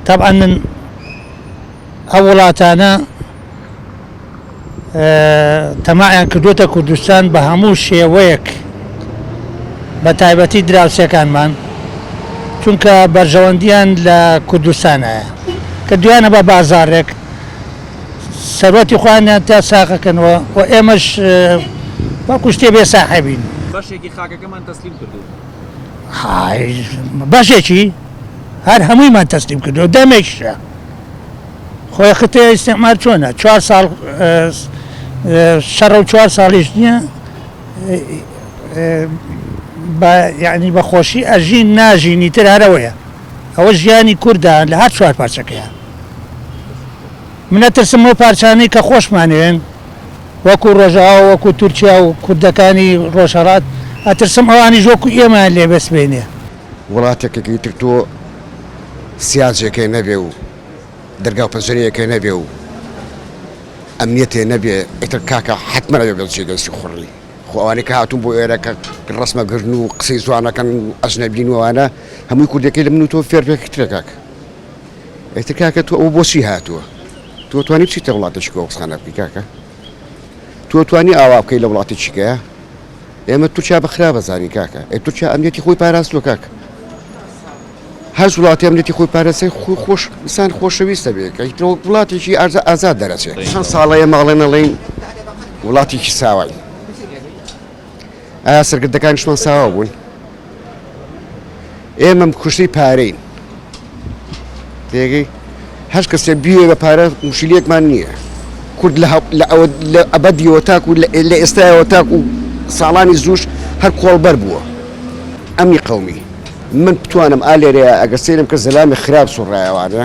تەبعەن من ئەو وڵاتانە تەماعیان کردووەتە کوردستان بە هەموو شێوەیەک بە تایبەتی دراوسێکانمان چونکە بەرژەوەندیان لە کوردستانایە کە دویانە بە بازارێک سەروەتی خۆیانیان تا ساغەکەنەوە و ئێمەش وەکو شتێ بێ ساحێبین. بەشێکی خاکەکەمان تەسلیم کردوون. بەشێکی هەر هەموویمان تەسلیم کردووە دەمێکیشە. خۆی خطەی ئیستعمار چۆنە چوار ساڵ شەڕە و چوار ساڵیش نییە بە یعنی بە خۆشی ئەژین ناژینی تر هەرەوەیە ئەوە ژیانی کوردە لە هەر چوار پارچەکەیە من ئەترسم ئەو پارچانەی کە خۆشمانەوێن وەکو ڕۆژئاوا وەکو تورکیا و کوردەکانی ڕۆژهەڵات ئەترسم ئەوانیش وەکو ئێمەیان لێ بێ سبەینێ. وڵاتێکێکی تر تۆ سیاجێکێ نەبێ و دەرگا و پەنجەرەیەکێ نەبێ و ئەمنیەتێ نەبێ ئیتر کاکە حەتمەن ئەبێ بە جێگەی سیخوڕی خۆ ئەوانەی کە هاتوون بۆ ئێرە کە ڕەسمە گرن و قسەی زوانەکەن و ئەجنەبین و ئەوانە هەمووی کوردەکەی لە من و تۆ فێر پێکترە کاکە ئیتر کاکە تۆ ئەوە بۆچی هاتووە تۆ توانی بچیتە وڵاتێکی کە قسانە بکەی کاکە تۆ توانی ئاوا بکەی لە وڵاتێکی کەیە ئێمە تورکیا بە خراپ ئەزانین کاکە ئێ تورکیا ئەمنیەتی خۆی پاراستوە کاکە هەر وڵاتی ئەمنیەتی خۆی پارێزێ خۆی خۆش ئینسان خۆشەویستە بێ کە هیچ وڵاتێکی ئازا ئازاد دەرەچێ چەند ساڵە ئێمە ئەڵێن ئەڵێین وڵاتێکی ساوای ئایا سەرکردەکانیشمان ساوا بوون ئێمە کوشتەی پارەین تێگەی هەر کەسێ بیوێ بە پارە موشیلەیەکمان نییە کورد لە لە ئەوە لە ئەبەدیەوە تاکو لە ئێستایەوە تاکو ساڵانی زووش هەر کۆڵبەر بووە ئەمنی قەومی من بتوانم ئا لێرەیە ئەگەر سەیرم کرد زەلامی خراپ سوڕایەوانە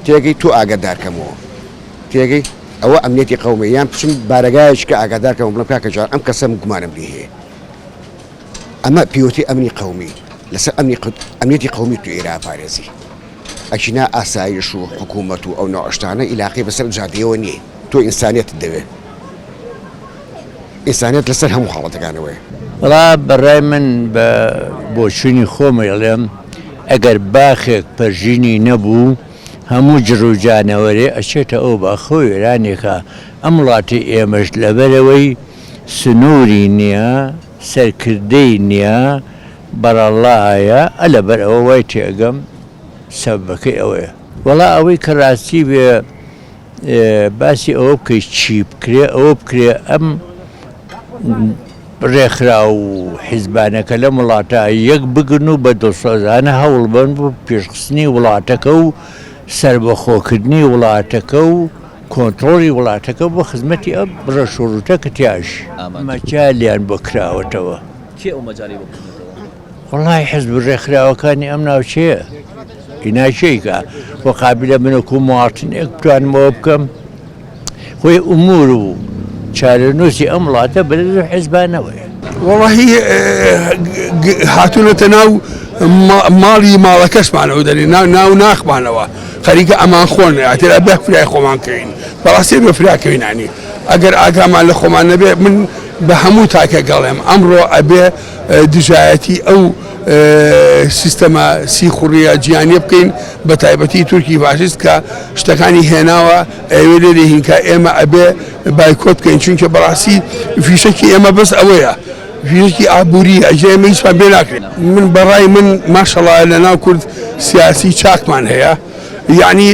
تێگەی تۆ ئاگادارکەمەوە تێگەی ئەوە ئەمنیەتی قەومی یان بچم بارەگایەکی کە ئاگادارکەمەوە بڵێم کاکە جان ئەم کەسەم گومانم لێ هەیە ئەمە پێوتی ئەمنی قەومی لەسەر ئەمنی ئەمنیەتی قەومی تو ئێرە ئەپارێزی ئەگینا ئاسایش و حکوومەت و ئەو نەوعە شتانە ئیلاقەی بەسەر جادەیەوە نییە تۆ ئینسانیەتت دەوێ ئینسانیەت لەسەر هەموو حاڵەتەکانەوەیە. وەڵا بەڕای من بە بۆچوونی خۆم ئەیڵێم ئەگەر باخێک پەرژینی نەبوو هەموو جڕ و جانەوەرێ ئەچێتە ئەو باخە و وێرانێکا ئەم وڵاتی ئێمەش لەبەرئەوەی سنووری نییە سەرکردەی نییە بەڕەڵایە ئە لەبەر ئەوە وای تێئەگەم سەبەبەکەی ئەوەیە. وەڵا ئەوەی کە ڕاستی بێ باسی ئەوە بکەی چی بکرێ ئەوە بکرێ ئەم ڕێکخراو و حیزبانە کە لەم وڵاتە یەک بگرن و بە دڵسۆزانە هەوڵ بەن بۆ پێشخستنی وڵاتەکە و سەربەخۆکردنی وڵاتەکە و کۆنتڕۆڵی وڵاتەکە بۆ خزمەتی ئەم ڕەش و ڕووتە کە تیاش مەجالیان بۆ کراوەتەوە. کێ ئەو مەجالەی بۆ کردنەتەوە؟ وەڵای حزب و ڕێکخراوەکانی ئەم ناوچەیە ئینا کێی کا خۆ قابیلە من وەکوو مواطنێک بتوانم ئەوە بکەم خۆی ئومور و چارەنووسی ئەم وڵاتە بەدەست ئەو حزبانەوەیە. وەڵاهی هاتوونەتە ناو ماڵی ماڵەکەشمانەوە دەرێ ناو ناو ناخمانەوە خەریکە ئەمان خۆن ئەتر ئەبێ فرای خۆمان کەوین بەڕاستی بێ فرا کەوین ینی ئەگەر ئاگامان لە خۆمان نەبێ من بە هەموو تاکێک ئەڵێم ئەمڕۆ ئەبێ دژایەتی ئەو سیستەمە سیخوڕیە جیهانیە بکەین بە تایبەتی تورکی فاشیست کە شتەکانی هێناوە ئەوێ لێرە هینکە ئێمە ئەبێ بایکۆت بکەین چونکە بەڕاستی فیشەکی ئێمە بەس ئەوەیە فیشەکی ئابووری ئەجێ ئێمە هیچمان پێ ناکرێت من بەڕای من ماشەڵا لە ناو کورد سیاسی چاکمان هەیە یعنی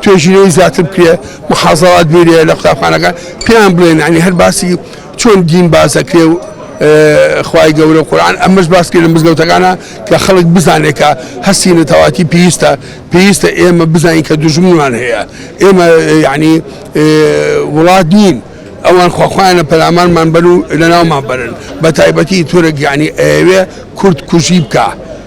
توێژینەوەی زیاتر بکرێ محازەرات بێرێ لە قوتابخانەکان پێیان بڵێن یعنی هەر باسی چۆن دین باس ئەکرێ و خوای گەورە و قورئان ئەمەش باس کرێ لە مزگەوتەکانە کە خەڵک بزانێت کە هەستی نەتەواتی پێویستە پێویستە ئێمە بزانین کە دوژمنمان هەیە ئێمە یعنی وڵات نین ئەوان خواخوایانە پەلامارمان بەن و لەناومان بەرن بە تایبەتی تورک یعنی ئەیەوێ کورد کوژی بکا.